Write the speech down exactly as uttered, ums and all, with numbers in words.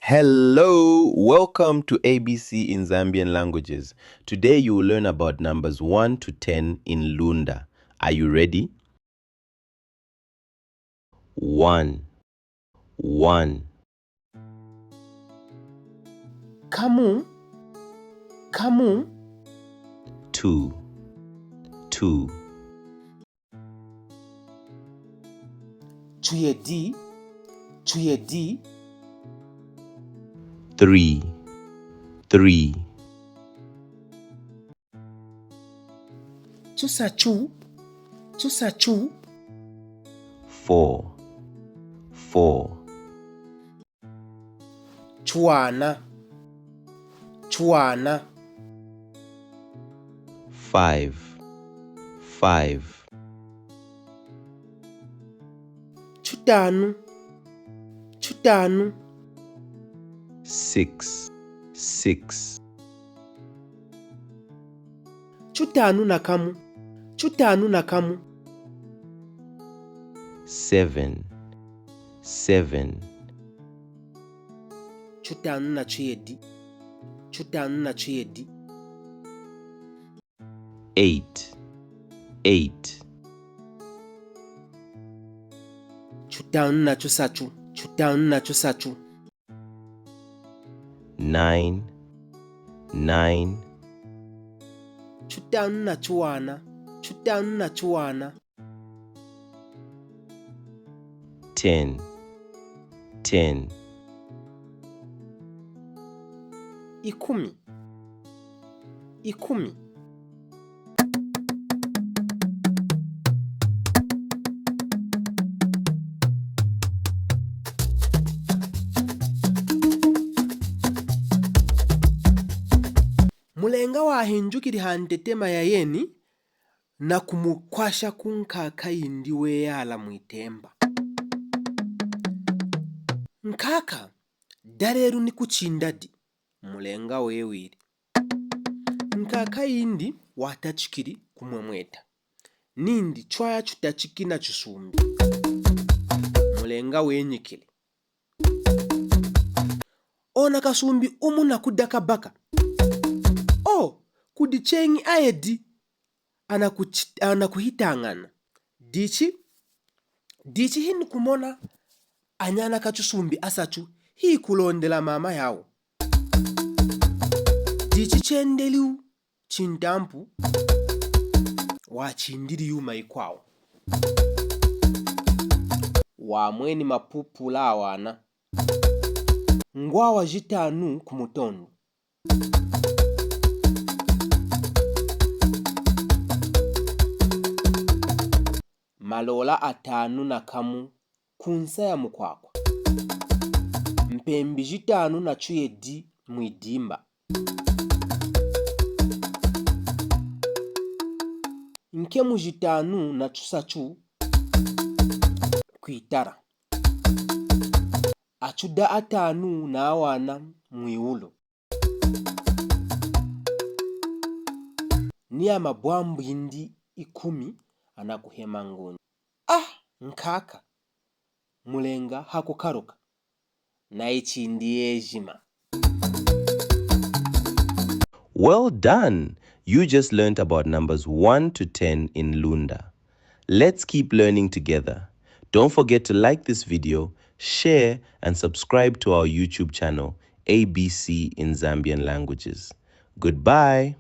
Hello, welcome to A B C in Zambian languages. Today you will learn about numbers one to ten in Lunda. Are you ready? One, one. Kamu, kamu. Two, two. Chuyedi, chuyedi. Three, three. Chusachu, chusachu. Four, four. Chuwana, chuwana. Five, five. Chutanu, chutanu. Six, six. Chutanu na kamu, chutanu na kamu. Seven, seven. Chutanu na chuyedi, chutanu na chuyedi. Eight, eight. Chutanu na chusachu, chutanu na chusachu. Nine, nine. Chutanu na chuwana, chutanu na chuwana. Ten, ten. Ikumi, ikumi. Mulenga wahinjukili ha ntetema ya yeni na kumukwasha ku nkaka yindi weyala mwitemba. Nkaka, dalelu ni kuchindadi? Mulenga wewili. Nkaka yindi watachikili kumwemweta nindi, chwaya chutachiki na chusumbi. Mulenga wenyikili. Ona kasumbi umu na kudaka baka. O, kudi cheñi ayedi anakuchi-, anakuhitañana. Dichi, dichi hinikumona anyana kachusumbi asachu hikulondela mama yawu. Dichi chendeliwu chintampu wachindili yuma yikwawu. Wamweni mapupula awana. Ngwawa jitanu kumutondu. Malola atanu na kamu kunsa ya mukwakwa. Mpembi jitanu na chuyedi mwidimba. Nkemu jitanu na chusachu kwitala. Achuda atanu na awana mwiwulu. Ni amabwambu indi ikumi anakuhema nguni. Ah, nkaka! Mulenga hakukaluka. Nayi chindi yejima. Well done! You just learnt about numbers one to ten in Lunda. Let's keep learning together. Don't forget to like this video, share, and subscribe to our YouTube channel, A B C in Zambian Languages. Goodbye.